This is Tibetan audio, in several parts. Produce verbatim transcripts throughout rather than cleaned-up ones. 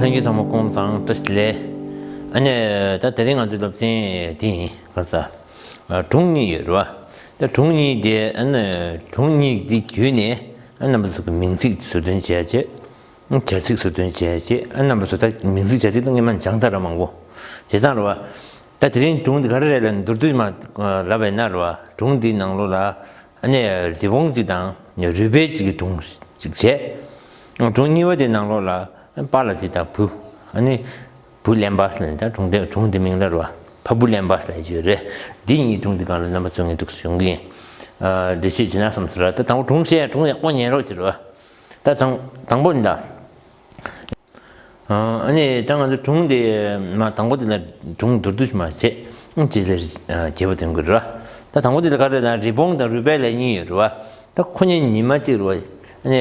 ལྷན་རྒྱས་ཚང་མ་སྐུ་ཁམས་བཟང་། བཀྲ་ཤིས་བདེ་ལེགས། ཨ་ནི་ད་དེ་རིང་ང་ཚོའི་སློབ་ཚན་འདི་ཡིན། ག་རེ་ཟ། ཨ། སྒྲུང་གཉིས་ཡོད་རེད་བ། ད་སྒྲུང་གཉིས་དེ། ཨ་ནི་སྒྲུང་གཉིས་འདི་བརྒྱུད་ནས། ཨ། རྣམ་པ་ཚོ་གི་མིང་ཚིག་ཟུར་འདོན་བྱས་བྱས། བྱ་ཚིག་ཟུར་འདོན་བྱས་བྱས། ཨ། རྣམ་པ་ཚོ་ད་མིང་ཚིག་བྱ་ཚིག་ད་སྔོན་མ་སྦྱངས་ཚར་ར་མང་པོ། བྱས་ཙང་རེད་བ། ད་དེ་རིང་སྒྲུང་འདི་ག་རེ་རེད་ལབ་མདོར་བསྡུས་མ་ལབ་པ་ཡིན་ན་རེད་བ། སྒྲུང་འདིའི་ནང་ལོགས་ལ། ཨ་ནི་རི་བོང་གཅིག་དང་རུས་སྦལ་གཅིག་གི་སྒྲུང་གཅིག་བྱས། སྒྲུང་གཉིས་པ་དེའི་ནང་ལོགས་ལ་པཱ་ལགས་གཅིག་དང་བུ། ཨ་ནི་བུ་གླེན་པ་ཟེར་ནས། ད་སྒྲུང་དེ། སྒྲུང་དེ་མིང་ལ་རེད་བ། ཕ་བུ་གླེན་པ་ཟེར་ཡ་ཅིག་ཡོད་རེད། འདི་གཉིས་སྒྲུང་འདི་སྒང་ལ་རྣམ་པ་ཚོ་ངས་འདུག་སེ་ཡོང་གི་ཡིན། ཨ། འགྲེལ་བཤད་བྱེད་ན་བསམ་སོང་ར། ད་དང་པོ་སྒྲུང་བཤད་ཡ། སྒྲུང་ཡག་པོ་ཉན་རོགས་བྱེད་རེད་བ། ད་དང་དང་པོ་ཡིན་ད། ཨ་ནི་ད་ང་ཚོ་སྒྲུང་དེ་མ། དང་པོ་དེ་ལ་སྒྲུང་མདོར་བསྡུས་མ་བྱས། ཨ། རྗེས་ལ་རྗེས་པ་དོན་དགོས་རེད་བ། ད་དང་པོ་དེ་ལ་ག་རེ་ལབ་ན། རི་བོང་དང་རུས་སྦལ་ལབ་གཉིས་ཡོད་རེད་བ། ད་ཁོ་གཉིས་ཉི་མ་གཅིག་རེད་བ། ཨ་ནི་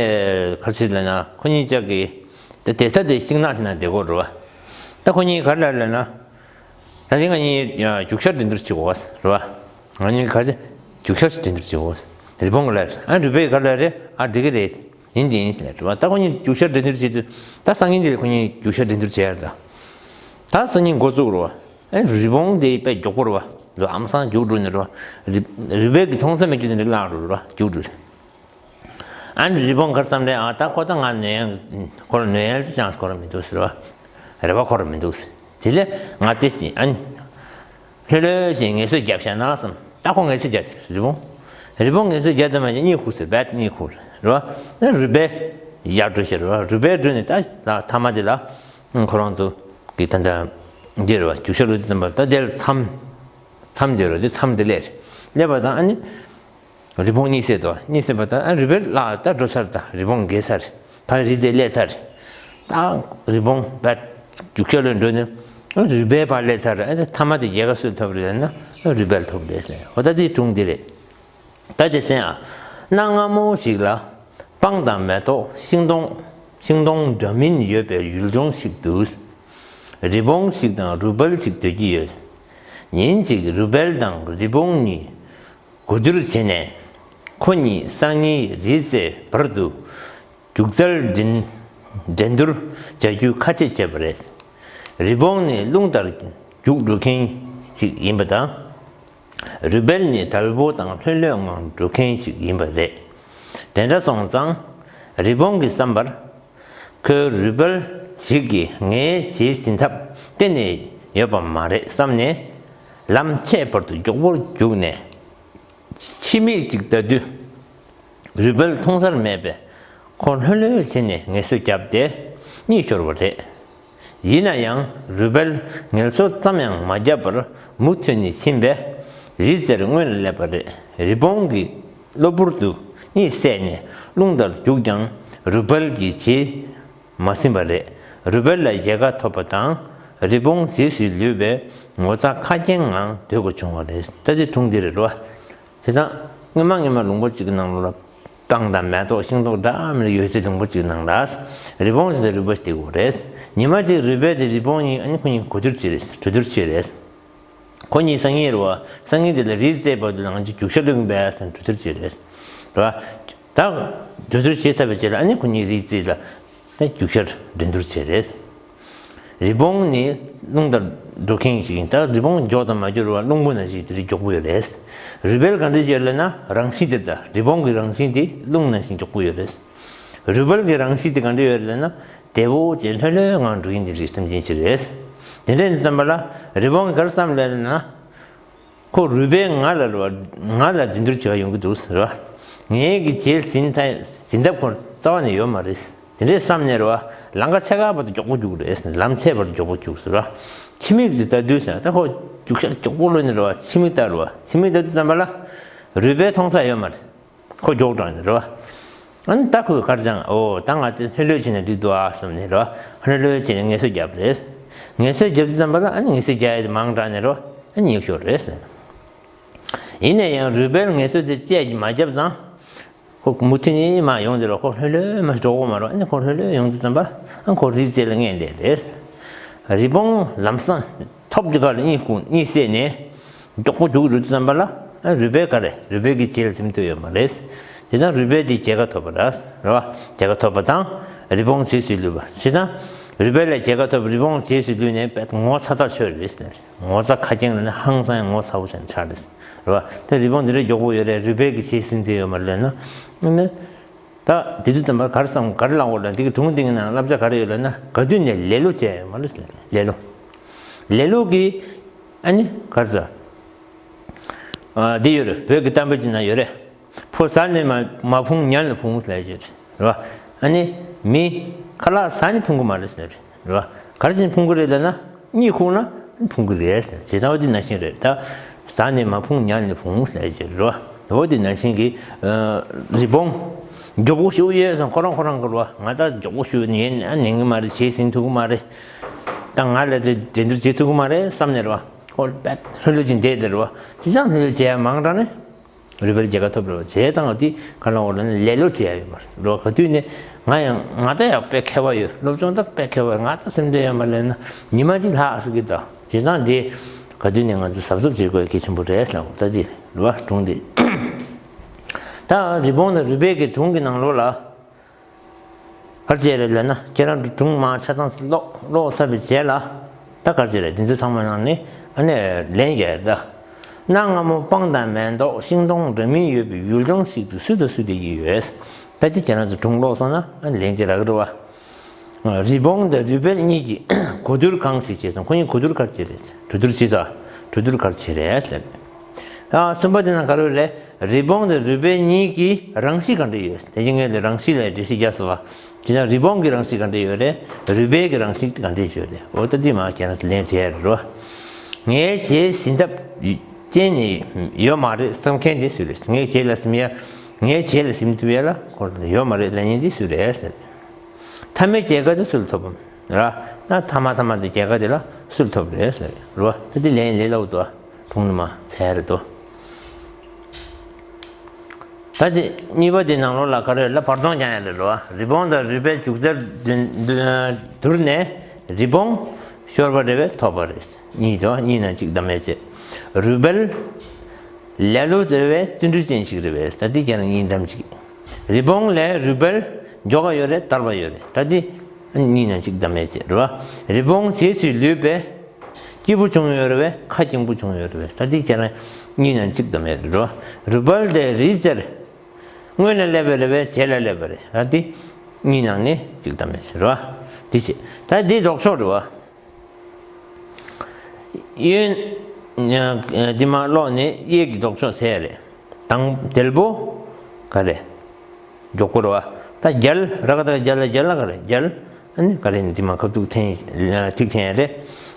ག་རེ་བྱེད་ལབ་ན། ཁོ་གཉིས་ཅག་གིས་ད་བསྡད་ས་དེ་ཤིང་ནགས་ཅིག་ནང་བསྡད་ཀྱི་ཡོད་རེད་བ། ད་ཁོ་གཉིས་ག་རེ་ལབ་ལབ་ན། ད་དེ་ང་གཉིས་རྒྱུག་ཤར་འགྲན་བསྡུར་བྱེད་དགོས་རེད་བ། ང་གཉིས་ག་རེ་རྒྱུག་ཤར་འགྲན་བསྡུར་བྱེད་དགོས། རི་བོང་གིས་ལབ། ཨ། རུས་སྦལ་གྱིས་ག་རེ་ལབ་རེད། ཨ། འགྲིག་གི་རེད། ཡིན་དེ་ཡིན་ཟེར་ལབ་རེད་བ། ད་ཁོ་གཉིས་རྒྱུག་ཤར་འགྲན་བསྡུར་བྱེད་དུས། ད་སང་ཉིན་དེ་ལ་ཁོ་གཉིས་རྒྱུག་ཤར་འགྲན་བསྡུར་བྱེད་ཡ་རེད་ད། ད་སང་ཉིན་འགོ་བཙུགས་རེད་བ། ཨ། རི་བོང་དེ་དཔེ་མགྱོགས་པོ་རེད་བ། ལམ་སང་རྒྱུགས་འགྲོ་ནས་རེད་བ། རུས་རུས་སྦལ་གྱིས་མཐོང་ས་མེད་རྒྱུ་དེ་འདྲ་བརླག་འགྲོ་རེད་བ། རྒྱུགས་འགྲོ། ཨ་ནི་རི་བོང་ག་རེ་བསམ་རེད། ཨ། ད་ཁོ་ད་ང་ནོན་ཡ། ཁོ་ལ་ནོན་ཡ་དེ་ཅང་ཁོ་རང་མི་འདུག་ཟེར་བ། རེ་བ་ཁོ་རང་མི་འདུག་ཟེར། དེ་ལས་ང་དེ་བཞིན། ཨ་ནི་ལྷོད་ལྷོད་བྱས་ངལ་གསོ་རྒྱབ་བཞག་ན་བསམ། ད་ཁོ་ངལ་གསོ་རྒྱབ་དེ། རི་བོང་། རི་བོང་ངལ་གསོ་རྒྱབ་དུས་མ་གཉིད་ཁུག་ཟེར། རྦད་གཉིད་ཁུག་རེད་བ། ཨ། རུས་སྦལ་ཡར་འགྲོ་ཤེས་རེད་བ། རུས་སྦལ་འགྲོ་ནས་ད་ལ་མཐའ་མ་དེ་ལ། ཨ། ཁོ་རང་ཚོ་གི་ད་ལྟ་འདི་རེད་བ། རྒྱུག་ཤར་ལོག་དུས་ཙམ་པ་ལ། ད་དེ་ལ་མཚམས། མཚམས་དེ་རེད་བ། དེ་མཚམས་དེ་སླེབས་རེད། སླེབས་པ་དང་། ཨ་ནི་རི་བོང་གཉིད་སད་དོ། གཉིད་སད་པ་དང་། ཨ། རུས་སྦལ་ལ་ད་འགྲོ་ཚར། ད་རི་བོང་རྒས་ཚར། ཕར་རི་རྩེར་སླེབས་ཚར། ད་རི་བོང་རྦད་རྒྱུག་ཤར་ལོག་འགྲོ་ནས། ཨ། རུས་སྦལ་ཕར་སླེབས་ཚར། ཨ། ད་མཐའ་མ་དེ་རྒྱལ་ཁ་སུས་ཐོབ་རེད་ལབ་ན། ཨ། རུས་སྦལ་ཐོབ་རེད་ཟེར། འོ། ད་དེ་སྒྲུང་འདི་རེད། ད་དེ་གསན་ཨ། གནའ་སྔ་མོ་ཞིག་ལ། སྤང་དང་མེ་ཏོག་ཤིང་སྡོང་། ཤིང་སྡོང་འདྲ་མིན་ཡོད་པའི་ཡུལ་ལྗོངས་ཤིག་ཏུ། རི་བོང་ཞིག་དང་རུས་སྦལ་ཞིག་སྡོད་ཀྱི་ཡོད། ཉིན་གཅིག་རུས་སྦལ་དང་རི་བོང་གཉིས་གོ་བསྡུར་བྱས་ནས། ཁོ་གཉིས་སང་ཉིན་རི་རྩེའི་བར་དུ་རྒྱུག་རྩལ་འགྲན་འགྲན་བསྡུར་བྱ་རྒྱུའི་ཁ་ཆད་བྱས་པ་རེད། རི་བོང་ནི་རླུང་ལྟར་རྒྱུག་འགྲོ་མཁན་ཞིག་ཡིན་པ་དང་། རུས་སྦལ་ནི་དལ་པོ་དང་ལྷོད་ལྷོད་ངང་འགྲོ་མཁན་ཞིག་ཡིན་པ་རེད། དེ་འདྲ་སོང་ཙང་། རི་བོང་གི་བསམ་པར། ཁོའི་རུས་སྦལ་ཞིག་གིས་ངའི་རྗེས་ཟིན་ཐབས་གཏན་ནས་ཡོད་པ་མ་རེད་བསམ་ནས། ལམ་ཆད་བར་དུ་མགྱོགས་པོར་རྒྱུགས་ནས། ཕྱི་མིག་ཅིག་ལྟ་དུས། རུས་སྦལ་མཐོང་སར་མེད་པས། ཁོ་ལྷོད་ལྷོད་བྱས་ནས་ངལ་གསོ་བརྒྱབ་སྟེ་གཉིད་ཤོར་བ་རེད། ཡིན་ན་ཡང་རུས་སྦལ་ངལ་གསོ་ཙམ་ཡང་མ་བརྒྱབ་པར་མུ་མཐུད་ནས་ཕྱིན་པས། རི་རྩེར་སྔོན་ལ་སླེབས་པ་རེད། རི་བོང་གིས་གློ་བུར་དུ་གཉིད་སད་ནས་རླུང་ལྟར་རྒྱུགས་ཀྱང་། རུས་སྦལ་གྱི་རྗེས་མ་ཟིན་པ་རེད། རུས་སྦལ་ལ་རྒྱལ་ཁ་ཐོབ་པ་དང་། རི་བོང་རྗེས་སུ་ལུས་པས་ངོ་ཚ་ཁ་སྐྱེངས་ངང་སྡོད་དགོས་བྱུང་བ་རེད། ད་དེ་སྒྲུང་འདི་རེད་རོ། བྱས་ཙང་། སྔོན་མ་སྔོན་མ་ལུང་པ་གཅིག་གི་ནང་ལོགས་ལ། སྤང་དང་མེ་ཏོག་ཤིང་ཏོག་འདྲ་མིན་ཡོད་སའི་ལུང་པ་གཅིག་གི་ནང་ལ། རི་བོང་ཞིག་དང་རུས་སྦལ་ཞིག་བསྡད་ཡོད་རེད། ཉི་མ་གཅིག་རུས་སྦལ་དེ་རི་བོང་གཉིས། ཨ་ནི་ཁོ་གཉིས་གོ་བསྡུར་བྱས་རེད། གྲོས་བསྡུར་བྱས་རེད། ཁོ་གཉིས་སང་ཉིན་རེད་བ། སང་ཉིན་དེ་ལ་རི་རྩེའི་བར་དུ་ལ་ང་ཚོས་རྒྱུག་ཤར་གློད་ཀྱི་ཡིན་པས་ཟེར་གྲོས་བསྡུར་བྱས་རེད། རེད་བ། ད་གྲོས་བསྡུར་བྱས་ཚར་བའི་རྗེས་ལ། ཨ་ནི་ཁོ་གཉིས་རི་རྩེ་ལ་ད་རྒྱུག་ཤར་འགྲན་བསྡུར་བྱས་རེད། རི་བོང་ནི་རླུང་ལྟར་འགྲོ་མཁན་ཞིག་ཡིན། ད་རི་བོང་མགྱོགས་དང་མ་འགྱུར་བར་རླུང་བུ་ནང་བཞིན་དེ་རིང་མགྱོགས་པོ་ཡོད་རེད། རུས་སྦལ་ག་འདྲ་ཡོད་ལབ་ན། རང་བཞིན་དེ། ད་རི་བོང་གི་རང་བཞིན་དེ་རླུང་ནང་བཞིན་མགྱོགས་པོ་ཡོད་རེད། རུས་སྦལ་གྱི་རང་བཞིན་དེ་ག་འདྲ་ཡོད་ལབ་ན། བདེ་བོ་བྱས་ལྷོད་ལྷོད་ངང་འགྲོ་མཁན་དེ་རིགས་སེམས་ཅན་ཞིག་རེད། དེ་འདྲ་ཡིན་དུས་ཙམ་པ་ལ་རི་བོང་གིས་ག་རེ་བསམ་ལབ་ན། ཁོ་རུས་སྦལ་ང་ལ་རེད་བ། ང་ལ་འགྲན་བསྡུར་བྱེད་ག་ཡོང་གི་འདུག་ཟེར་བ། ངའི་གི་རྗེས་ཟིན་ཐ་ཟིན་ཐབས་ཁོ་རྩ་བ་ནས་ཡོད་མ་རེད། དེ་འདྲས་བསམ་ནས་རེད་བ། ལམ་ཁ་ཕྱེད་ཀ་བར་དུ་མགྱོགས་པོ་རྒྱུགས་རེད། ལམ་ཆད་བར་དུ་མགྱོགས་པོ་རྒྱུགས་ཟེར་བ། ཕྱི་མིག་ཅིག་ལྟ་དུས་ཟེར། ད་ཁོ་རྒྱུག་ཤར་མགྱོགས་པོ་གློད་ནས་རེད་བ། ཕྱི་མིག་ལྟ་རེད་བ། ཕྱི་མིག་ལྟ་དུས་ཙམ་པ་ལ། རུས་སྦལ་མཐོང་ས་ཡོད་མ་རེད། ཁོ་མགྱོགས་དྲགས་ནས་རེད་བ། ཨ་ནི་ད་ཁོས་ག་རེ་བྱས། ཨོ། ད་ང་ཚོས་ལྷོད་ལྷོད་བྱས་ནས་འགྲིག་འདུག་ཨ་བསམ་ནས་རེད་བ། ལྷོད་ལྷོད་བྱས་ནས་ངལ་གསོ་བརྒྱབ་རེད། ངལ་གསོ་བརྒྱབ་དུས་ཙམ་པ་ལ། ཨ་ནི་ངལ་གསོ་རྒྱག་ཡ་དེ་མང་དྲགས་ནས་རེད་བ། ཨ་ནི་ཉལ་ཤོར་རེད་ཟེར། ཡིན་ན་ཡང་རུས་སྦལ་ངལ་གསོ་དེ་བཅས་ཀྱིས་མ་བརྒྱབ་ཙང་། ཁོ་མུ་མཐུད་ནས་མར་ཡོང་དུས་རེད་བ། ཁོ་ལྷོད་ལྷོད་མར་འགྲོ་གི་མ་རེད་བ། ཨ་ནི་ཁོ་ལྷོད་ལྷོད་ཡོང་དུས་ཙམ་པ། ཨ། ཁོ་རི་རྩེ་ལ་སྔས་བསྡད་རེད། རི་བོང་ལམ་སང་ཐོབ་ཀྱི་ཁར་གཉིད་ཁུག་གཉིད་སད་ནས་མགྱོགས་པོ་རྒྱུག་རུ་དུས་ཙམ་པ་ལ། ཨ། རུས་སྦལ་ག་རེ། རུས་སྦལ་གྱི་རྗེས་ལ་འཛེམ་ཐུབ་ཡོད་མ་རེད། དེ་ཙང་རུས་སྦལ་དེ་རྒྱལ་ཁ་ཐོབ་པ་རེད། རེད་བ། རྒྱལ་ཁ་ཐོབ་པ་དང་རི་བོང་རྗེས་སུ་ལུས་པ། བྱས་ཙང་ རུས་སྦལ་ལས་རྒྱལ་ཁ་ཐོབ། རི་བོང་རྗེས་སུ་ལུས་ནས་དཔེ་ངོ་ཚ་ཐག་ཆོད་རེད་ཟེར། ངོ་ཚ་ཁ་རྐྱང་ལ་ནི་ཧང་སང་ངོ་ཚ་པོ་ཞིག་ཆགས་རེད་ཟེར་བ། དེ་རི་བོང་འདི་འདྲ་མགྱོགས་པོ་ཡོད་རེད། རུས་སྦལ་གྱིས་རྗེས་ཟིན་ཐུབ་ཡོད་མ་རེད་ལབ་ན། ཨ་ནི། ད་དེ་དུས་ཙམ་པ་ག་རེ་བསམ་ག་རེ་ལབ་དགོས་ལབ། འདི་གི་སྒྲུང་འདི་གི་ནང་བསླབ་བྱ་ག་རེ་ཡོད་ལབ་ན། ག་དུས་ནས་ལེ་ལོ་བྱས་ཡོད་མ་རེད་ཟེར། ལེ་ལོ། ལེ་ལོ་གི་ཨ་ནི་ག་རེ་ཟེར། ཨ། འདི་ཡོད་རེད། བོད་ཀྱི་གཏམ་དཔེ་ཅིག་ན་ཡོད་རེད། ཕོ་ཟ་ནས་མ་མ་ཕུང་ཉལ་ནས་ཕུང་ཟེར་ཡོད་རེད་བ། ཨ་ནི་མི་ཁ་ལག་ཟ་ནས་ཕུང་གི་མ་རེད་ཟེར་རེད་བ། ག་རེ་བྱས་ནས་ཕུང་གི་རེད་ལབ་ན། གཉིད་ཁུག་ན་ཕུང་གི་རེད་ཟེར། བྱས་ཙང་འོ་དེ་ནང་བཞིན་རེད། ད་ཟ་ནས་མ་ཕུང་ཉལ་ནས་ཕུང་ཟེར་ཡོད་རེད་བ། འོ་དེ་ནང་བཞིན་གྱི་ཨ་རི་བོང་མགྱོགས་པོ་ཞིག་ཡོད་བསམ། ཁོ་རང་ཁོ་རང་གི་རེད་བ། ང་ད་མགྱོགས་པོ་ཞིག་ཡིན་ན་ཉན་གི་མ་རེད། རྗེས་ཟིན་ཐུབ་གི་མ་རེད། ད་ང་ལ་དེ་འགྲན་བསྡུར་བྱེད་ཐུབ་གི་མ་རེད་བསམ་ནས་རེད་བ། ཁོ་དཔེ་ལྷོད་ལྷོད་ཅིག་བསྡད་དེ་རེད་བ། དེ་ཙང་ལྷོད་ལྷོད་བྱས་ཡ་མང་དྲགས་ནས། རུས་སྦལ་རྒྱལ་ཁ་ཐོབ་རེད་བ། བྱས་ཙང་འདི་ག་ལ་འོ་ལ་ནི་ལེ་ལོ་བྱེད་ཡ་ཡོད་མ་རེད་བ། ག་དུས་ནས་ང་ཡང་ང་ད་ཡང་དཔེ་མཁས་པ་ཡོད། སློབ་སྦྱོང་ད་དཔེ་མཁས་པ། ང་ད་སེམས་ཁྲལ་ཡོད་མ་རེད་ན་ཉི་མ་གཅིག་ལྷག་ཟེར་གི་ད། བྱས་ཙང་འདི་ག་དུས་ནས་ང་ཚོ་གཟབ་གཟབ་བྱེད་དགོས་གལ་ཆེན་པོ་རེད་ལབ། ད་འདི་རེད་བ་སྒྲུང་འདི། ད་རི་བོང་དང་རུས་སྦལ་གྱི་སྒྲུང་གི་ནང་ལོགས་ལ། ག་རེ་བྱས་རེད་ལབ་ན། ཁྱེད་རང་སྒྲུང་མར་ཆ་ཚང་ཀློག་ཀློག་ཚར་བའི་རྗེས་ལ། ད་ག་རེ་བྱས་རེད། འདི་ཚོ་ཚང་མ་ནང་ནས་ཨ་ནི་ལན་རྒྱག་རེད་ད། གནའ་སྔ་མོ་སྤང་དང་མེ་ཏོག་ཤིང་སྡོང་འདྲ་མིན་ཡོད་པའི་ཡུལ་ལྗོངས་ཤིག་ཏུ་སུ་དང་སུ་བསྡད་ཀྱི་ཡོད། ད་ཅི་ཁྱེད་རང་ཚོ་སྒྲུང་ཀློག་སོང་ན་ཨ་ནི་ལན་དེ་རག་གི་རེད་བ། རི་བོང་དང་རུས་སྦལ་གཉིས་ཀྱིས་གོ་བསྡུར་གང་ཞིག་བྱས་སོང་། ཁོ་གཉིས་གོ་བསྡུར་ག་རེ་བྱས་རེད། གྲོས་བསྡུར་བྱས་ཙང་གྲོས་བསྡུར་ག་རེ་བྱས་རེད་ཟེར། ཨ། གསུམ་པ་དེ་ནང་ག་རེ་རེད། རི་བོང་དང་རུས་སྦལ་གཉིས་ཀྱི་རང་གཤིས་ག་འདྲ་ཡོད། དེ་རིང་ངས་ལས་རང་གཤིས་ལ་འགྲེལ་བཤད་རྒྱག་སོང་བ། དེ་ནང་རི་བོང་གི་རང་གཤིས་ག་འདྲ་ཡོད་རེད། རུས་སྦལ་གྱི་རང་གཤིས་ག་འདྲ་ཡོད་རེད། འོ་ད་འདི་མ་ཁྱེད་རང་ཚོ་ལན་བྱས་རེད་རོ། ངའི་རྗེས་ཟིན་ཐབས་ཅན་ནི་ཡོད་མ་རེད་བསམ་མཁན་དེ་སུ་རེད། ངའི་རྗེས་ལ་ཟིན་ཡ། ངའི་རྗེས་ལ་ཟིན་ཐུབ་ཡ་ལ་ཁོ་ཡོད་མ་རེད་ལབ་མཁན་དེ་སུ་རེད་ཟེར། མཐའ་མའི་རྒྱལ་ཁ་དེ་སུ་ལ་ཐོབ་བམ། ར། ད་ཐ་མ་ཐ་མ་དེ་རྒྱལ་ཁ་དེ་ལ་སུ་ལ་ཐོབ་རེད་ཟེར་རོ། ད་དེ་ལན་ལས་སླ་བོ་འདུག་ཨ། གྲུང་ནི་མ་ཚད་རེད་དོ། ད་དེ་གཉིས་པ་དེ་ནང་ལོགས་ལ་ག་རེ་ལ་བར་སྟོང་རྒྱག་ཡ་རེད་རོ། རི་བོང་དང་རུས་སྦལ་རྒྱུག་རྩལ་བསྡུར་ནས་རི་བོང་ཤོར་བ་རེད་པས་ཐོབ་པ་རེད། གཉིས་དོ། གཉིས་ནང་གཅིག་གདམ་ཡ་བྱས། རུས་སྦལ་ལེ་ལོ་རེད་པས་བརྩོན་འགྲུས་ཅན་ཞིག་རེད་པས། ད་དེ་ཁྱེད་རང་གཉིས་གདམ་གཅིག་རི་བོང་ལས་རུས་སྦལ་མགྱོགས་པ་ཡོད་རེད། དར་པ་ཡོད་རེད། ད་དེ་གཉིས་ནང་གཅིག་གདམ་ཡ་བྱས་རེད་བ། རི་བོང་རྗེས་སུ་ལུས་པས་སྐྱིད་པོ་བྱུང་ཡོད་རེད་པས་ཁ་སྐྱེངས་པོ་བྱུང་ཡོད་རེད་པས། ད་དེ་ཁྱེད་རང་གཉིས་ནང་གཅིག་གདམ་ཡ་རེད་བ། རུས་སྦལ་དེ་རིའི་རྩེར་སྔོན་ལ་སླེབས་པ་རེད་པས་རྗེས་ལ་སླེབས་པ་རེད། ད་དེ་གཉིས་ནང་ནས་གཅིག་གདམ་ཡ་བྱས་རེད་བ། དེ་བྱས། ད་དེ་ལྡོག་ཕྱོགས་རེད་བ། གཡོན། འདི་མ་ཀློག་ནས་གཡས་ཀྱི་ལྡོག་ཕྱོགས་ཟེར་ཡ་རེད། དང་དལ་པོ་ག་རེ། མགྱོགས་པོ་རེད་བ། ད་རྒྱལ། ར་ག་ད་རྒྱལ་ལ་རྒྱལ་ལ་ག་རེ་རྒྱལ། ཨ་ནི་ག་རེ་ནི་འདི་མ་ཁ་ཐུག་འཐེན། ཐིག་འཐེན་ཡ་རེད།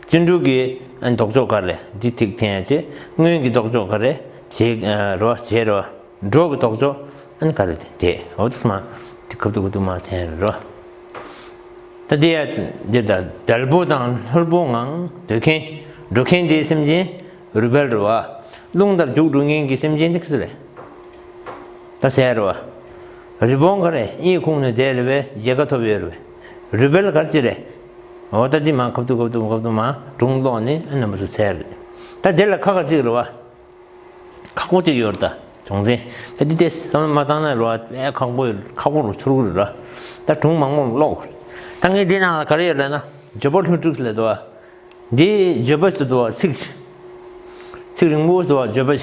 བརྩོན་འགྲུས་ཀྱི་ཨ་ནི་ལྡོག་ཕྱོགས་ག་རེ་འདི་ཐིག་འཐེན་ཡ་བྱས། སྔོན་གྱི་ལྡོག་ཕྱོགས་ག་རེ་བྱེད་རེད་བ། བྱེད་རེད་བ། འགྲོ་གི་ལྡོག་ཕྱོགས་ཨ་ནི་ག་རེ་དེ། འོ་དེ་མ་དེ་ཁ་ཐུག་ཁ་ཐུག་མ་འཐེན་རེད་བ། ད་དེ་ཡ་འདིར་ད་དལ་པོ་དང་ལྷོད་པོ་ངང་སྡོད་མཁན་འགྲོ་མཁན་དེའི་སེམས་ཅན་རུས་སྦལ་རེད་བ། རླུང་ལྟར་རྒྱུག་འགྲོ་མཁན་གྱི་སེམས་ཅན་དེ་སུ་རེད། ད་ཟེར་རེད་བ། རི་བོང་ག་རེ་གཉིད་ཁུག་ནས་བསྡད་རེད་བས་རྒྱལ་ཁ་ཐོབ་ཡོད་རེད་བས། རུས་སྦལ་ག་རེ་ཅི་རེད། འོ་ད་འདི་མ་ཁ་ཐུག་ཁ་ཐུག་ཁ་ཐུག་མ་སྒྲུང་ཀློག་ནས་ཨ་རྣམ་པ་ཚོ་ཟེར་རེད། ད་དེ་ལ་ཁ་ཁ་ཅིག་རེད་བ། ཁག་པོ་གཅིག་ཡོད་རེད་ད། བྱུང་ཚེ། ད་འདི་དེ་བསམ་བློ་མ་བཏང་ན་རེད་བ། ཨེ་ཁག་པོ་ཡོད། ཁག་པོ་རུ་ཚུར་རེད་ར། ད་སྒྲུང་མང་པོ་ཀློག་ད་ངས་འདི་ནང་ལ་ག་རེ་ཡོད་ལབ་ན། བརྗོད་པ་ལྷུན་གྲུབ་ཟེར་ལབ་འདུག་བ། འདི་བརྗོད་པ་ཟེར་འདུག་བ། ཚིག་ཚིག་རིང་པོ་ཟེར་བ་བརྗོད་པ།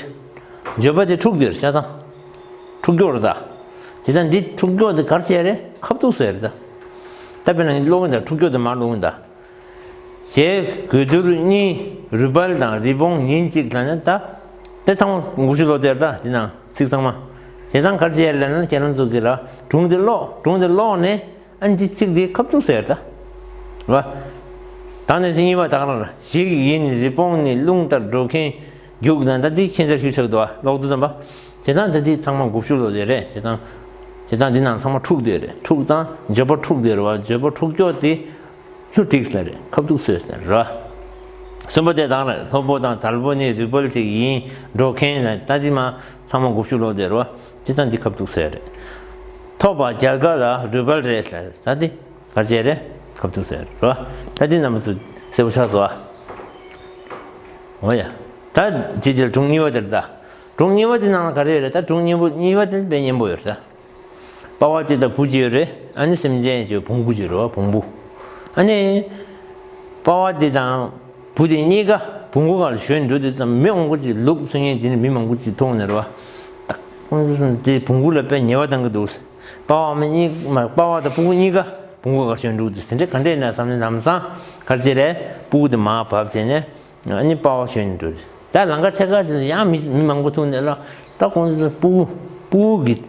བརྗོད་པ་དེ་འཁྲུག་འདུག་ཆ་ཚང་། འཁྲུག་སྐྱོ་རེད་ད། དེ་ཙང་འདི་འཁྲུག་སྐྱོ་དེ་ག་རེ་བྱས་རེད། ཁ་ཐུག་ཟེར་རེད་ད། ད་དཔེར་ན་ཀློག་གིན་ད་འཁྲུག་སྐྱོ་དེ་མ་ཀློག་གིན་ད། རྗེ་གོས་དུར་གཉིས་རུས་སྦལ་དང་རི་བོང་ཉིན་གཅིག་ལ་ནི་ད། དེ་ཚང་མ་དགུ་བཅུ་ལོ་དེར་ད་དེ་ནང་ཚིག་ཚང་མ། དེ་ཚང་གར་བྱས་ལ་ན་ཁྱེད་རང་ཚོ་གི་ལ་སྒྲུང་དེ་ཀློག་སྒྲུང་དེ་ཀློག་ནས་ཨ་ནི་ཚིག་དེ་ཁ་ཐུག་ཟེར་ད། བ། ད་ནས་ཚིག་གཉིས་པ་ད་ག་རང་ལ་ཞིག་ཡིན་རི་བོང་ནི་རླུང་ལྟར་འགྲོ་མཁན་རྒྱུག་ན་ད་དེ་ཁྱེད་ཚར་ཤུལ་ཆགས་འདུག་བ་ཀློག་དུས་ཙམ་པ། དེ་ཚང་དེ་དེ་ཚང་མ་དགུ་བཅུ་ལོ་དེ་རེད་དེ་ཚང་། དེ་ཚང་དེ་ནང་ཚང་མ་འཁྲུག་དེ་རེད་འཁྲུག་ཙང་བརྗོད་པ་འཁྲུག་དེ་རེད་བ་བརྗོད་པ་འཁྲུག་སྐྱོ་དེ། ལྷུ་ཏིག་ལ་རེད་ཁ་ཐུག་སོས་ལ་རེད། གསུམ་པ་དེ་དང་ལ་ལྷོ་པོ་དང་དལ་པོ་ནི་རུས་སྦལ་ཅིག་ཡིན་འགྲོ་མཁན་ལ་ད་དེ་མ་ཚང་མ་དགུ་བཅུ་ལོ་དེ་རེད་བ་དེ་ཚང་དེ་ཁ་ཐུག་སོས་རེད། ཐོབ་པ་རྒྱལ་ཁ་ལ་རུས་སྦལ་རེད་ལ་ད་དེ་གར་བྱས་རེད་ཁ་ཐུག་སོས་རེད་བ། ད་དེ་རྣམ་པ་ཚོ་གསལ་པོ་ཆགས་སོ། འོ་ཡ། ད་ཅི་ཅིར་སྒྲུང་གཉིས་པ་དེར་ད། སྒྲུང་གཉིས་པ་དེ་ནང་ལ་ག་རེ་ཡོད་རེད་ད་སྒྲུང་གཉིས་པོ་གཉིས་པ་དེ་དཔེ་སྙན་པོ་ཡོད་རེད་ད། པ་ཕ་གཅིག་དང་བུ་གཅིག་ཡོད་རེད། ཨ་ནི་སེམས་ཅན་གཅིག་བོང་བུ་གཅིག་རེད་བ་བོང་བུ། ཨ་ནི། པ་ཕ་དེ་དང་བུ་དེ་གཉིས་ཀ་བོང་གུ་སྒང་ལ་ཞོན་འགྲོ་དུས་ཙམ། མི་མང་པོ་ཅིག་ལུག་འཚོ་མཁན་དེ་ནི་མི་མང་པོ་ཅིག་མཐོང་ནས་རེད་བ། ད་ཁོང་ཚོ་གསུམ་དེ་བོང་གུ་ལ་དཔེ་ཉེས་པ་བཏང་གི་འདུག། པ་ཕ་མ་གཉིས་མ་པ་ཕ་དང་ཕྲུ་གུ་གཉིས་ཀ་བོང་གུ་སྒང་ཞོན་འགྲོ་དུས། དེ་འདྲ་ག་འདྲས་ན་བསམ་ནས། ལམ་སང་ག་རེ་བྱས་རེད། ཕྲུ་གུ་དེ་མར་བབས་བྱས་ནས། ཨ་ནི་པ་ཕ་ཞོན་འགྲོ། ད་ལམ་ཁ་ཕྱེད་ཀ་ཅིག་ལ་ཡང་མི་མི་མང་པོ་ཐུག་ནས་ལ། ད་ཁོང་ཚོ་ཕྲུ་གུ་ཕྲུ་གུ་གིས་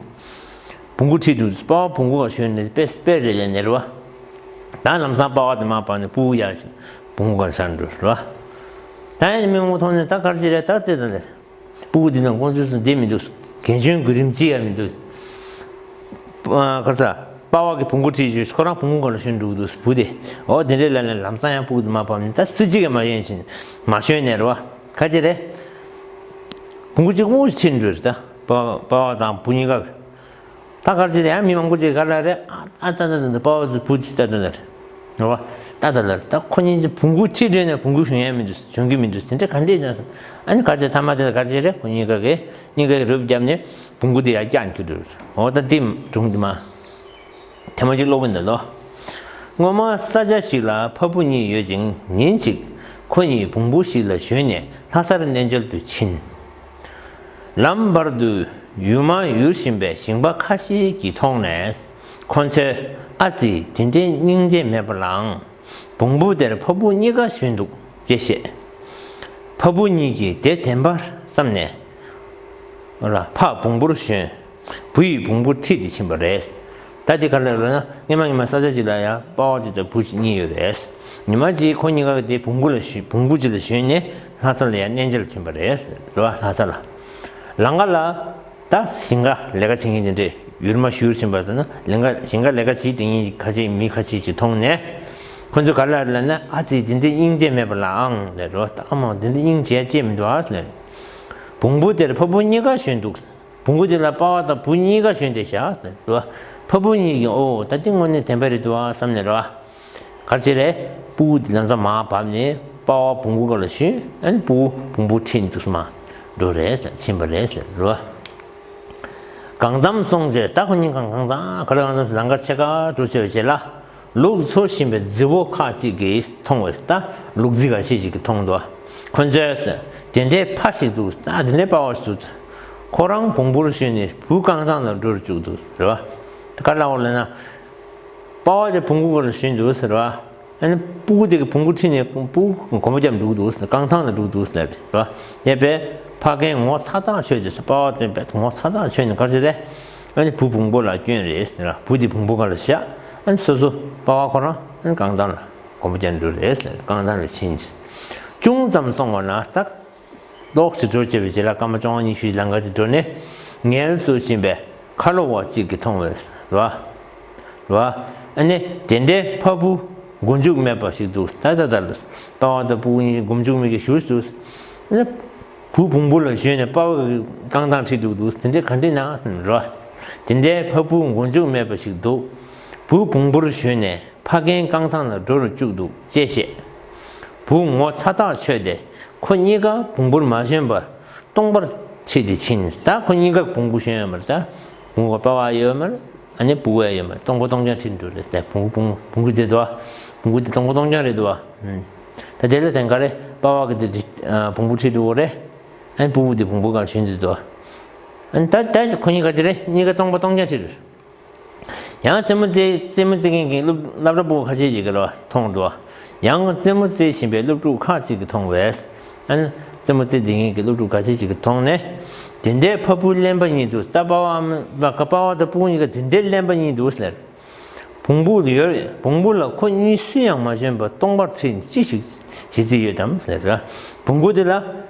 བོང་གུ་ཁྲིད་འགྲོ། པ་ཕ་བོང་གུ་སྒང་ཞོན་ནས་དཔེ་དཔེ་རེད་ལབ་ནས་རེད་བ། ད་ལམ་སང་པ་ཕ་དེ་མར་བབས་ནས་ཕྲུ་གུ་ཡར་བོང་གུ་སྒང་ཤར་འགྲོ་རེད་བ། ད་ཡང་མི་མང་པོ་མཐོང་ནས། ད་ག་རེ་བྱས་རེད། ད་དེ་ད་ལས། ཕྲུ་གུ་འདི་ནང་ཁོང་ཚོའི་སུ་བསྡད་མི་འདུག། རྒན་གཞོན་གོ་རིམ་གཅིག་ཡང་མི་འདུག། ཨ། ག་རེ་ཟ། པ་ཕ་གིས་བོང་གུ་ཁྲིད་བྱས། ཁོ་རང་བོང་གུ་སྒང་ལ་ཞོན་འགྲོ་གི་འདུག་བུ་དེ། འོ་དེ་འདྲས་ལབ་ནས་ལམ་སང་ཡང་ཕྲུ་གུ་དེ་མར་བབས་ནས། ད་སུ་གཅིག་ཀྱང་མ་ཞོན་ཞིང་མ་ཞོན་ནས་རེད་བ། ག་རེ་བྱས་རེད། བོང་གུ་གཅིག་པོ་ཁྲིད་འགྲོ་རེད། ད་པ་པ་ཕ་དང་བུ་གཉིས་ཀ། ད་ག་རེ་བྱས་རེད། ཡང་མི་མང་པོ་ཅིག་ག་རེ་ལབ་རེད། ཨ་ཨ་ད་ད་ད་ད་པ་ཕ་ཚོའི་བུ་ཅིག་ད་ད་ད་རེད། རེད་བ། ད་ད་ལ་ད་ཁོ་གཉིས་ཀྱིས་བོང་གུ་ཁྲིད་འགྲོ་ནས་བོང་གུ་ཞོན་ཡ་མི་འདུག། ཞོན་གི་མི་འདུག། དེ་འདྲ་ག་འདྲས་ཡིན་ན། ཨ་ནི་ག་རེ་བྱས། མཐའ་མ་དེ་ལ་ག་རེ་བྱས་རེད། ཁོ་གཉིས་ཀ་གིས་གཉིས་ཀ་གིས་རོབ་བརྒྱབ་ནས་བོང་གུ་དེ་ཡར་བཀྱགས་ཁྱེར་འགྲོ། འོ་ད་དེ་སྒྲུང་དེ་མ་ཐེངས་མ་གཅིག་ཀློག་གི་འདུག་ལོ། སྔོན་མ་ས་ཆ་ཞིག་ལ་ཕ་བུ་གཉིས་ཡོད་ཅིང་། ཉིན་གཅིག་ཁོ་གཉིས་བོང་བུ་ཞིག་ལ་ཞོན་ནས་ལྷ་སར་གནས་མཇལ་དུ་ཕྱིན། ལམ་བར་དུ་ཡུར་མ་ཡུར་བཞིན་པའི་ཞིང་པ་ཁ་ཤས་ཀྱིས་མཐོང་ནས། ཁོ་ཚོས། ཨ་ཙི། དེ་འདྲའི་སྙིང་རྗེ་མེད་པ་ལའང་། བོང་བུ་དེར་ཕ་བུ་གཉིས་ཀ་ཞོན་འདུག་ཅེས་བཤད། ཕ་བུ་གཉིས་ཀྱིས་དེ་བདེན་པར་བསམ་ནས། ལ་ཕ་བོང་བུར་ཞོན། བུ་ཡིས་བོང་བུ་ཁྲིད་དེ་ཕྱིན་པ་རེད། ད་དེ་ག་རེ་ལབ་ན། སྔོན་མ་སྔོན་མ་ས་ཆ་ཅིག་ལ་ཡང་པ་ཕ་ཅིག་དང་བུ་གཉིས་ཡོད་རེད། ཉི་མ་གཅིག་ཁོ་གཉིས་ཀ་གིས་དེ་བོང་བུ་ལ་ཞོན། བོང་བུ་ཅིག་ལ་ཞོན་ནས་ལྷ་ས་ལ་ཡང་གནས་མཇལ་ཕྱིན་པ་རེད། རེད་བ། ལྷ་ས་ལ། ལམ་ཁ་ལ་ད་ཞིང་ཁ་ལས་ཀ་བྱེད་མཁན་དེ་འདྲས་ཡུར་མ་ཡུར་བཞིན་པ་ཟེར་ན། ལས་ཀ་ཞིང་ཁ་ལས་ཀ་བྱེད་དེ་ཡིན། ཁ་ཤས་མི་ཁ་ཤས་ཅིག་མཐོང་ནས། ཁོ་ཚོས་ག་རེ་ལབ་ན། ཨ་ཙི། དེ་འདྲའི་སྙིང་རྗེ་མེད་པ་ལའང་ལབ་རོ། ད་ཨ་མ་དེ་འདྲའི་སྙིང་རྗེ་ཅིག་མི་འདུག་ཨ་ལབ། བོང་བུ་དེར་ཕ་བུ་གཉིས་ཀ་ཞོན་འདུག། བོང་བུ་དེ་ལ་པ་ཕ་དང་བུ་གཉིས་ཀ་ཞོན་བསྡད་ཤག་ཟེར་རོ། ཕ་བུ་གཉིས་ཀྱིས། ཨོ་ད་དེ་དངོས་གནས་བདེན་པ་རེད་འདུག་ཨ་བསམ་ནས་རོ། ག་རེ་བྱས་རེད། ཕྲུ་གུ་དེ་ལམ་སང་མར་བབས་ནས་པ་ཕ་བོང་བུ་སྒང་ལ་ཞོན། ཨ་ནི་ཕྲུ་གུ་བོང་བུ་ཁྲིད་འདུག་སེ་མར་འགྲོ་རེད་ཟེར། ཕྱིན་པ་རེད་ཟེར་རོ། གང་འཚམ་སོང་རྗེས། ད་ཁོ་གཉིས་ཀ་གང་འཚམ། ག་རེ་གང་འཚམ་ཟེར། ལམ་ཁ་ཕྱེད་ཀ་འགྲོ་བྱས་པའི་རྗེས་ལ། ལུག་འཚོ་བཞིན་པའི་རྫི་བོ་ཁག་ཅིག་གིས་མཐོང་བས། ད་ལུག་རྫི་ཁ་ཤས་ཤིག་གིས་མཐོང་འདུག། ཁོ་ཚོས། དེ་འདྲའི་ཕ་ཞིག་འདུག། ད་དེ་འདྲའི་པ་ཕ་ཞིག་འདུག། ཁོ་རང་བོང་བུར་ཞོན་ནས་བུ་རྐང་ཐང་ལ་འགྲོ་རུ་བཅུག་འདུག་ཟེར་བ། ད་ག་རེ་ལབ་པ་ལབ་ན། པ་ཕ་དེ་བོང་བུ་སྒང་ལ་ཞོན་འདུག་ཟེར་བ། ཨ་ནི་ཕྲུ་གུ་དེ་གིས་བོང་བུ་ཁྲིད་ནས་ཕྲུ་གུ་གོམ་པ་རྒྱབ་འགྲོ་གི་འདུག་ཟེར། རྐང་ཐང་ལ་འགྲོ་གི་འདུག་ཟེར་ལབ་པ། དེ་བས་ཕ་རྒན་ངོ་ཚ་ཐག་ཆོད་དེ་ཟེར། པ་ཕ་དེ་བས་ངོ་ཚ་ཐག་ཆོད་ནས་ག་རེ་བྱས་རེད། ཨ་ནི་བུ་བོང་བུ་ལ་བསྐྱོན་རེད་ཟེར། བུ་དེ་བོང་བུ་སྒང་ལ་བཞག། ཨ་ནི་སོ་སོ་པ་ཕ་ཁོ་རང་ཨ་ནི་རྐང་ཐང་ལ་གོམ་པ་རྒྱབ་འགྲོ་རེད་ཟེར། རྐང་ཐང་ལ་ཕྱིན། ཅུང་ཙམ་སོང་བ་ན་ད། ཏོག་ཙམ་འགྲོ་བྱས་པའི་རྗེས་ལ་སྐར་མ་བཅོ་ལྔ་ཉི་ཤུའི་ལམ་ཁ་ཅིག་འགྲོ་ནས། ངལ་གསོ་བཞིན་པའི་ཁ་ལོ་བ་གཅིག་གིས་མཐོང་བས། རེད་བ། རེད་བ། ཨ་ནི་དེ་འདྲའི་ཕ་བུ་མགོ་མཇུག་མེད་པ་ཞིག་འདུག། ད་ད་ད་ལ་པ་ཕ་དང་ཕྲུ་གུ་གཉིས་མགོ་མཇུག་མེད་མཁན་ཞིག་འདུག། ཨ་ནི་བུ་བོང་བུ་ལ་ཞོན་ནས་པ་ཕ་གི་རྐང་ཐང་ཁྲིད་འགྲོ་གི་འདུག། དེ་འདྲ་ག་འདྲ་ན། རེད་བ། དེ་འདྲའི་ཕ་བུ་མགོ་མཇུག་མེད་པ་ཞིག་འདུག། བུ་བོང་བུར་ཞོན་ནས་ཕ་རྒན་རྐང་ཐང་ལ་འགྲོ་རུ་བཅུག་འདུག་ཅེས་བཤད། བུ་ངོ་ཚ་ཐག་ཆོད་དེ་ཁོ་གཉིས་ཀ་བོང་བུར་མ་ཞོན་པར་སྟོང་པར་ཁྲིད་དེ་ཕྱིན། ད་ཁོ་གཉིས་ཀ་བོང་བུ་ཞོན་ཡོད་མ་རེད། ད་བོང་བུ་པ་ཕ་ཡོད་མ་རེད། ཨ་ནི་བུ་བས་ཡོད་མ་རེད། སྟོང་པ་སྟོང་རྐྱང་ཁྲིད་འགྲོ་རེད། ད་བོང་བུ་བོང་བོང་བུ་དེ་འདུག་བ། བོང་བུ་དེ་སྟོང་པ་སྟོང་རྐྱང་རེད་འདུག་བ། ཨུམ། ད་དེ་ལ་དེང་ག་རེ་པ་ཕ་གི་དེ་དེ་ཨ་བོང་བུ་ཁྲིད་འགྲོ་གི་རེད། ཨ་ནི་བུ་བོ་དེ་བོང་བུ་སྒང་ལ་ཞོན་དུས་འདུག། ཨ་ནི་ད་ད་ཁོ་གཉིས་ཀ་ཅི་རེད། གཉིས་ཀ་སྟོང་པ་སྟོང་རྐྱང་ཁྲིད་རེད། ཡང་རྩེད་མོ་རྩེ་རྩེད་མོ་རྩེ་མཁན་གྱི་སློབ་སློབ་གྲྭ་ཕྲུ་གུ་ཁ་ཤས་ཅིག་གིས་ལ་མཐོང་འགྲོ། ཡང་རྩེད་མོ་རྩེ་བཞིན་པའི་སློབ་ཕྲུག་ཁག་ཅིག་གིས་མཐོང་བས། ཨ་ནི་རྩེད་མོ་རྩེ་བསྡད་མཁན་གྱི་སློབ་ཕྲུག་ཁ་ཤས་ཅིག་གིས་མཐོང་ནས། དེ་འདྲའི་ཕ་བུ་གླེན་པ་གཉིས་འདུག། ད་པ་ཕ་ཨ་མ་པ་ཕ་ཕ་དང་ཕྲུ་གུ་གཉིས་ཀ་དེ་འདྲའི་གླེན་པ་གཉིས་འདུག་ཟེར། བོང་བུ་ཡོད། བོང་བུ་ལ་ཁོ་གཉིས་སུ་ཡང་མ་ཞོན་པར་སྟོང་པར་ཁྲིད་ནས་ཅི་ཞིག་བྱེད་རྩིས་ཡོད་དམ་ཟེར། བོང་བུ་དེ་ལ། ཨ་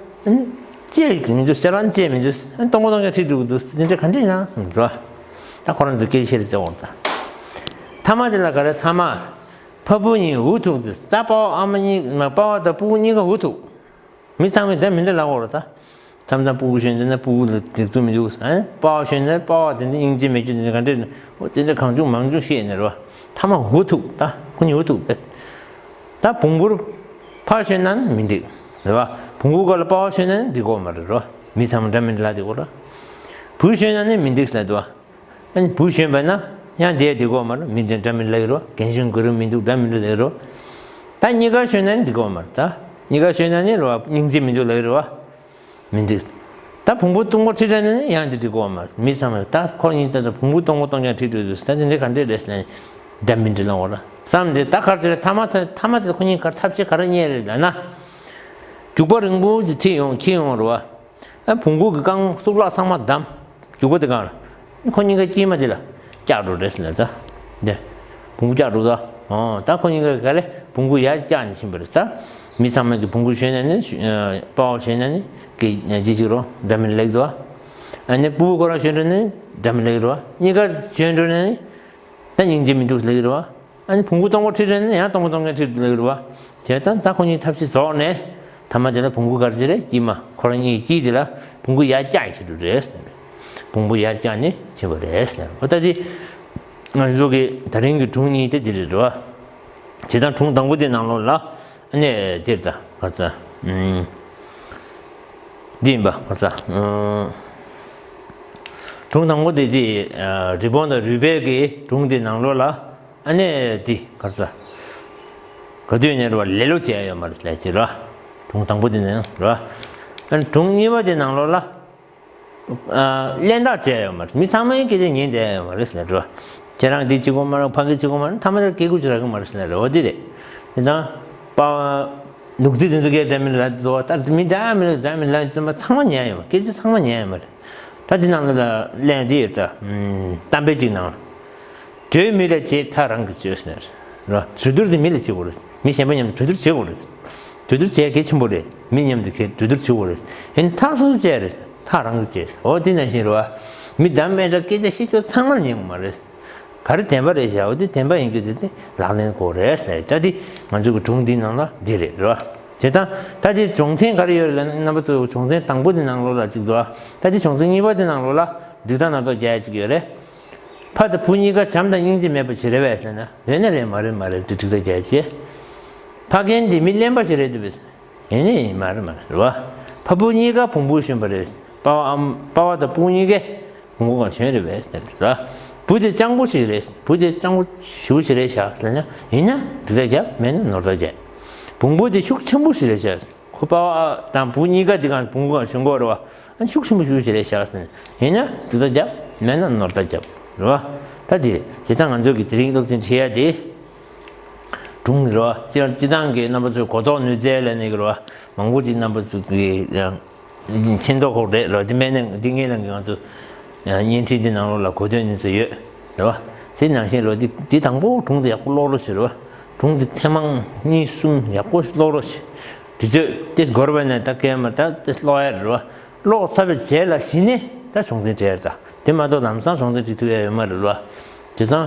ནི་ཅི་ཡང་མི་འདུག། ཤ་རང་ཅི་ཡང་མི་འདུག། ཨ་ནི་སྟོང་པ་སྟོང་རྐྱང་ཁྲིད་འགྲོ་གི་འདུག། དེ་འདྲ་ག་འདྲ་ཡིན་ན་བསམ་འགྲོ། ད་ཁོ་རང་ཚོ་སྐད་ཆ་བཤད་རེས་བྱེད་འོང་ད། མཐའ་མ་དེ་ལ་ག་རེ། མཐའ་མ། ཕ་བུ་གཉིས་འུ་ཐུག་སྟེ། ད་པ་ཕ་ཨ་མ་གཉིས་མ་པ་ཕ་དང་ཕྲུ་གུ་གཉིས་ཀ་འུ་ཐུག། མི་ཚང་མས་འདྲ་མི་འདྲ་ལབ་ཀྱི་ཡོད་རེད་ད། མཚམས་མཚམས་ཕྲུ་གུ་ཞོན་དེ་ན་ཕྲུ་གུ་ལ་སྡིགས་མཛུབ་མི་འདུག། ཨ་ནི་པ་ཕ་ཞོན་ན་པ་ཕ་དེ་འདྲ་སྙིང་རྗེ་མེད་རྒྱུ་དེ་འདྲ་ག་འདྲས། འོ་དེ་འདྲ་གང་བྱུང་མང་བྱུང་བཤད་ནས་རེད་བ། མཐའ་མ་འུ་ཐུག། ད་ཁོ་གཉིས་འུ་ཐུག་པས། ད་བོང་བུར་ཕ་ཞོན་ན་ནི་མི་འགྲིག་རེད་བ། བོང་བུ་སྒང་ལ་པ་ཕ་ཞོན་ན་ནི་འགྲིག་གི་མ་རེད་རེད་བ། མི་ཚང་མ་འདྲ་མི་འདྲ་ལབ་བསྡད་ཀྱི་ཡོད་རེད། བུ་ཞོན་ན་ནི་མི་འགྲིག་ལབ་འདུག་བ། ཨ་ནི་བུ་ཞོན་པ་ན། ཡང་དེ་འགྲིག་གོ་མ་རེད། མི་དེ་འདྲ་མི་ལབ་ཀྱི་རེད་བ། རྒན་གཞོན་གུ་རུ་མི་འདུག་འདྲ་མི་འདུག་ལབ་ཀྱི་རེད་བ། ད་གཉིས་ཀ་ཤོད་ན་ནི་འགྲིག་གོ་མ་རེད། ད་གཉིས་ཀ་ཤོད་ན་ནི་རེད་བ། སྙིང་རྗེ་མི་འདུག་ལབ་ཀྱི་རེད་བ། མི་འགྲིག་ད་བོང་བུ་སྟོང་པ་ཁྲིད་དྲན་ནས་ཡང་འདི་འགྲིག་གོ་མ་རེད། མི་ཚང་མས་ད་ཁོ་གཉིས་ད་ད་བོང་བུ་སྟོང་པ་སྟོང་རྐྱང་ཁྲིད་འགྲོ་དུས་ད་འདི་འདྲ་ག་འདྲས་རེད་ཟེར་ནས་འདྲ་མི་འགྲིག་ལབ་འོ་ར་བསམ་སྟེ། ད་ག་རེ་ཟེར་ཐ་མ་ཐ་མ་དེ་ཁོ་གཉིས་ག་ཐབས་ཤེས་ག་རེ་རྙེད་རེད་ལབ་ན། རྒྱུག་པ་རིང་པོ་ཞིག་ཁྲིད་ཡོང་ཁྱེར་ཡོང་རེད་བ། ཨ་བོང་བུ་གི་རྐང་གཙུག་ལག་ཚང་མ་བསྡམས། རྒྱུག་པ་དེ་གང་ལ། ཁོ་གཉིས་ཀ་དཀྱིལ་མ་དེ་ལ་བཀྱག་འགྲོ་རེད་ཟེར་ལ་ད། འདི། བོང་བུ་བཀྱག་འགྲོ་ད། ཨོ་ད་ཁོ་གཉིས་ཀ་ག་ལེ་བོང་བུ་ཡར་བཀྱག་ནས་ཕྱིན་པ་རེད་ད། མི་ཚང་མས་ཀྱི་བོང་བུ་ཞོན་ནས་ནི་ཨ་དཔའ་བོ་ཞོན་ནས་ནི་ཀྱི་ཅི་ཅིག་རོ་འདྲ་མི་ལེགས་འདུག་ཨ་ནི་སྤུ་གུ་ཁོ་རང་ཞོན་འགྲོ་ནི་འདྲ་མི་ལེགས་རོ། གཉིས་ཀ་ཞོན་འགྲོ་ནི་ད་སྙིང་རྗེ་མི་འདུག་ལེགས་རོ། ཨ་ནི་བོང་བུ་སྟོང་པ་ཁྲིད་རན་ནས་ཡང་སྟོང་པ་སྟོང་རྐྱང་ཁྲིད་ལེགས་རུ་བ། དེ་ལྟར་ད་ཁོ་གཉིས་ཐབས་ཤེས་རྫོགས་ནས་ཐ་མ་དེ་ལ་བོང་བུ་ག་རེ་བྱེད་རེད། དཀྱིལ་མ་ཁོ་རང་གཉིས་དཀྱིལ་དེ་ལ་བོང་བུ་ཡར་བཀྱག་ཁྱེར་འགྲོ་རེད། བོང་བུ་ཡར་བཀྱག་ནས་ཕྱིན་པ་རེད། འོ་ད་དེ་ང་ཚོ་གི་ད་རིང་གི་སྒྲུང་གཉིས་དེ་འདི་རེད་རོ། བྱས་ཙང་སྒྲུང་དང་པོ་དེ་ནང་ལོགས་ལ་ཨ་ནི་འདིར་ད་ག་ཚ་འདི་ཡིན་པ་ག་ཚ་སྒྲུང་དང་པོ་དེ་དེ་རི་བོང་དང་རུས་སྦལ་གི་སྒྲུང་དེ་ནང་ལོགས་ལ། ཨ་ནི་དེ་ག་རེ་ཟ། ག་དུས་ནས་རེད་བ་ལེ་ལོ་བྱས་ཡོད་མ་རེད་ལས་ཀྱི་རེད་བ། སྒྲུང་དང་པོ་དེ་ནས་རེད་བ། ཨ་ནི་སྒྲུང་གཉིས་པ་དེ་ནང་ལོགས་ལ། ཨ་གླེན་རྟགས་བྱས་ཡོད་མ་རེད། མི་ཚང་མའི་སྐད་ཆ་ཉན་བསྡད་ཡོད་མ་རེད་ཟེར་ལ་རེད་བ། ཁྱེད་རང་འདི་བྱེད་དགོས་མ་རེད། ཕ་གི་བྱེད་དགོས་མ་རེད། ཐ་མ་དེ་སྐད་ཁུག་ཅིག་རག་གི་མ་རེད་ཟེར་ལ་རེད་བ། འདི་རེད། དེ་དང་། པ། ནུག་རྫི་དེ་ཚོ་སྐད་འདྲ་མི་ལ་འདུག་བ། ད་མི་འདྲ་མི་འདྲ་མི་ལ་ཚང་མ་ཚང་མ་ཉན་ཡོད་མ་རེད། སྐད་ཆ་ཚང་མ་ཉན་ཡོད་མ་རེད། ད་འདི་ནང་ལ་གླེང་འདི་ཡོད་ད། གཏམ་དཔེ་གཅིག་ནང་། གྲོས་མི་ལ་བྱེད་ཐག་རང་གིས་ཆོད་ཟེར། རོ། གྲོས་བསྡུར་འདི་མི་ལ་བྱེད་དགོས་རེད། མི་གཞན་པ་མཉམ་དུ་གྲོས་བསྡུར་བྱེད་དགོས་རེད། གྲོས་བསྡུར་བྱེད་གལ་ཆེན་པོ་རེད། མི་མཉམ་དུ་གས་གྲོས་བསྡུར་བྱེད་དགོས་རེད། ཡིན་ཐག་སོ་སོ་བྱས་རེད། ཐག་རང་གིས་ཆོད་ཟེར། འོ་འདི་ནང་བཞིན་རེད་བ། མི་གདམ་མེད་འདྲ་སྐད་ཆ་བཤད་ཆོག་ཚང་མ་ཉན་དགོས་མ་རེད། ག་རེ་བདེན་པ་རེད་བཞག་འོ་དེ་བདེན་པ་ཡིན་རྒྱུ་དེ་དེ་ལག་ལེན་དགོས་རེད་ཟེར། ད་དེ་ང་ཚོ་གི་སྒྲུང་འདིའི་ནང་ལ་འདི་རེད་རེད་བ། བྱས་ཙང་ད་དེ་སྦྱོང་ཚན་ག་རེ་ཡོད་རེད་ལབ་ན། རྣམ་པ་ཚོ་སྦྱོང་ཚན་དང་པོ་དེ་ནང་ལོགས་ལ་གཅིག་འདུག་ད་དེ་སྦྱོང་ཚན་གཉིས་པ་དེ་ནང་ལོགས་ལ་འགྲིག་ཐག་སྣ་ཚོགས་རྒྱག་ཡ་གཅིག་ཡོད་རེད། ཕ་དང་བུ་གཉིས་ཀ་བྱམས་དང་སྙིང་རྗེ་མེད་པ་ཅིག་རེད་པས་ཟེར་ན། རེད་ན་རེད། མ་རེད་མ་རེད། དེ་འགྲིག་ཐག་རྒྱག་ཡ་ཅིག་ཕ་རྒན་དེ་མི་གླེན་པ་ཞིག་རེད་འདུག་པས། ཡིན་ནི་མ་རེད་མ་རེད་རེད་བ། ཕ་བུ་གཉིས་ཀ་བོང་བུ་ཞོན་པ་རེད། པ་ཕ་བ་དང་སྤུ་གུ་གཉིས་ཀས་བོང་བུ་གང་ཞོན་རེད་པས་ཟེར་རེད་བ། བུ་དེ་སྤྱང་པོ་ཞིག་རེད། བུ་དེ་སྤྱང་པོ་ཞེ་པོ་ཞིག་རེད་བཞག་ཟེར་ན། ཡིན་ན་འགྲིག་ཐག་རྒྱབ། མེད་ན་ནོར་ཐག་རྒྱབ། བོང་བུ་དེ་ཤུགས་ཆེན་པོ་ཞིག་རེད་བཞག་ཁོ་པ་ཕ་དང་བུ་གཉིས་ཀ་དེ་གང་བོང་བུ་གང་ཞོན་གོ་རེད་བ། ཤུགས་ཆེན་པོ་ཞེ་པོ་ཞིག་རེད་བཞག་ཟེར་ན། ཡིན་ན་འགྲིག་ཐག་རྒྱབ། མེད་ན་ནོར་ཐག་རྒྱབ་རེད་བ། ད་དེ་རེད། བྱས་ཙང་ང་ཚོ་གི་དེ་རིང་སློབ་ཚན་ཁྲིད་ཡ་དེ། སྒྲུང་རེད་བ། སྤྱིར་སྤྱིར་བཏང་གི་རྣམ་པ་ཚོས་གོ་རྟོགས་ནུས་རྩལ་ལབ་ནས་གི་རེད་བ། མང་པོ་ཅིག་རྣམ་པ་ཚོ་གི་ཡང་མཁྱེན་རྟོགས་ཁོག་རེད་རེད་བ། འདི་མེད་ན་འདི་ངེད་རང་གི་ང་ཚོ་ཡང་བརྙན་འཕྲིན་འདི་ནང་ལོགས་ལ་གོ་ཐོས་ནུས་ཚོད་ཡོད་རེད་བ། དེ་ནང་བཞིན་རེད་བ། འདི་འདི་དང་པོ་སྒྲུང་འདི་ཡག་པོ་ཀློག་རོགས་བྱེད་རེད་བ། སྒྲུང་འདི་ཐེངས་མང་གཉིས་གསུམ་ཡག་པོ་ཞིག་ཀློག་རོགས་བྱེད། དུས་ཚོད་ཏེ་འགོར་བ་ནས་ད་སྐད་མ་ད་ཏེ་ཀློག་ཡ་རེད་བ། ཀློག་ཚར་བའི་རྗེས་ལ་གཞི་ནས་ད་སྦྱོང་ཚན་སྤྲད་ཡ་རེད་ད། དེ་མ་གཏོགས་ལམ་སང་སྦྱོང་ཚན་སྤྲད་ཐུབ་ཡ་ཡོད་མ་རེད་ལ། བྱས་ཙང་།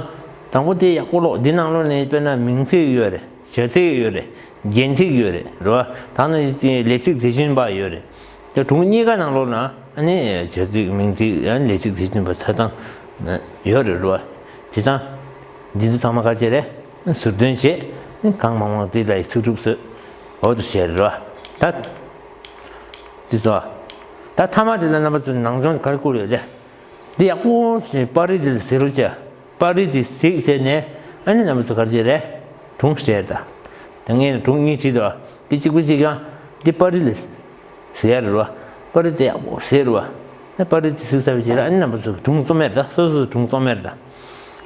དང་པོ་དེ་ཡག་པོ་ཀློག་འདི་ནང་ལོགས་ནས་དཔེར་ན་མིང་ཚིག་ཡོད་རེད། བྱ་ཚིག་ཡོད་རེད། རྒྱན་ཚིག་ཡོད་རེད་རེད་བ། ད་ནི་ལས་ཚིག་རྩིས་ཞིབ་པ་ཡོད་རེད། དེ་སྒྲུང་གཉིས་ཀ་ནང་ལོགས་ན་ཨ་ནི་བྱ་ཚིག་མིང་ཚིག་ཨ་ནི་ལས་ཚིག་རྩིས་ཞིབ་པ་ཆ་ཚང་ཡོད་རེད་རེད་བ། བྱས་ཙང་། འདི་ཚོ་ཚང་མ་ག་རེ་བྱས་རེད། ཟུར་འདོན་བྱས། གང་མང་མང་དེ་ལ་ཚིག་གྲུབ་བཟོས། འོ་དེ་བྱས་རེད་བ། ད། འདི་ཚོ། ད་ཐ་མ་དེ་ལ་རྣམ་པ་ཚོས་ནང་སྦྱོང་ག་རེ་བསྐུར་ཡོད་ལེ། འདི་ཡག་པོ་ཞིག་པར་རིས་དེ་ལ་གཟིགས་རོགས་བྱས། པར་རིས་དེ་གཟིགས་བྱས་ནས་ཨ་ནི་རྣམ་པ་ཚོ་ག་རེ་བྱས་རེད། སྒྲུང་བཤད་ད། ད་ངས་སྒྲུང་གཉིས་བྲིས་འདུག་ཨ། འདི་གཅིག་པུ་གཅིག་ཡང་འདི་པར་རིས་ལ་གཟིགས་ཡ་རེད་བ། པར་རིས་དེ་ཡག་པོ་གཟིགས་རེད་བ། ཨ་པར་རིས་དེ་གཟིགས་ཚར་བའི་རྗེས་ལ་ཨ་ནི་རྣམ་པ་ཚོ་སྒྲུང་རྩོམ་ཡ་རེད་ད། སོ་སོས་སྒྲུང་རྩོམ་ཡ་རེད་ད།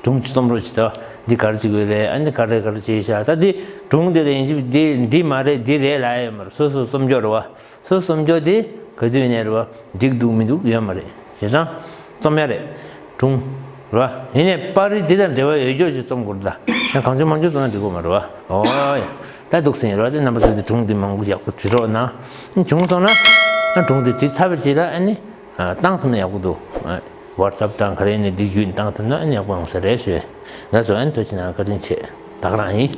སྒྲུང་རྩོམ་རོགས་བྱེད་ད། འདི་ག་རེ་བྱེད་དགོས་རེད། ཨ་འདི་ག་རེ་ག་རེ་བྱས་ཤག་ད་འདི་སྒྲུང་འདི་ལ་ཡིན་གཅིག་འདི་འདི་མ་རེད་འདི་རེད་ལབ་ཡ་ཡོད་མ་རེད། སོ་སོས་རྩོམ་རྒྱུ་རེད་བ། སོ་སོས་རྩོམ་རྒྱུ་དེ་ག་དུས་ནས་རེད་བ། འགྲིག་འདུག་མི་འདུག་ཡོད་མ་རེད། བྱས་ཙང་། རྩོམ་ཡ་རེད། སྒྲུང་། རེད་བ། ཡིན་ནའི་པར་རིས་འདི་དང་འབྲེལ་བ་ཡོད་རྒྱུ་ཞིག་རྩོམ་དགོས་རེད་ད། ཡང་གང་བྱུང་མང་བྱུང་རྩོམ་ན་འགྲིག་གི་མ་རེད་བ། ཨོ་ཡ། ད་འདུག་ཟིན་རེད་བ། དེ་རྣམ་པ་ཚོས་དེ་སྒྲུང་འདི་མང་པོ་ཡག་པོ་བྲིས་རོགས་གནང་། བྱུང་སོང་ན། ཨ་སྒྲུང་འདི་བྲིས་ཚར་བའི་རྗེས་ལ་ཨ་ནི། ཨ་བཏང་ཐུབ་ན་ཡག་པོ་འདུག་ཨ་ཝ་ཊི་སབ་དང་ག་རེ་ནས་འདི་བརྒྱུད་བཏང་ཐུབ་ན་ཨ་ནི་ཡག་པོ་ཡོང་ས་རེད་ཞུ། ལགས་སོ། ཨ་ནི་ཐུགས་རྗེ་གནང་། བཀའ་དྲིན་ཆེ། ད་ག་རང་ཡིན།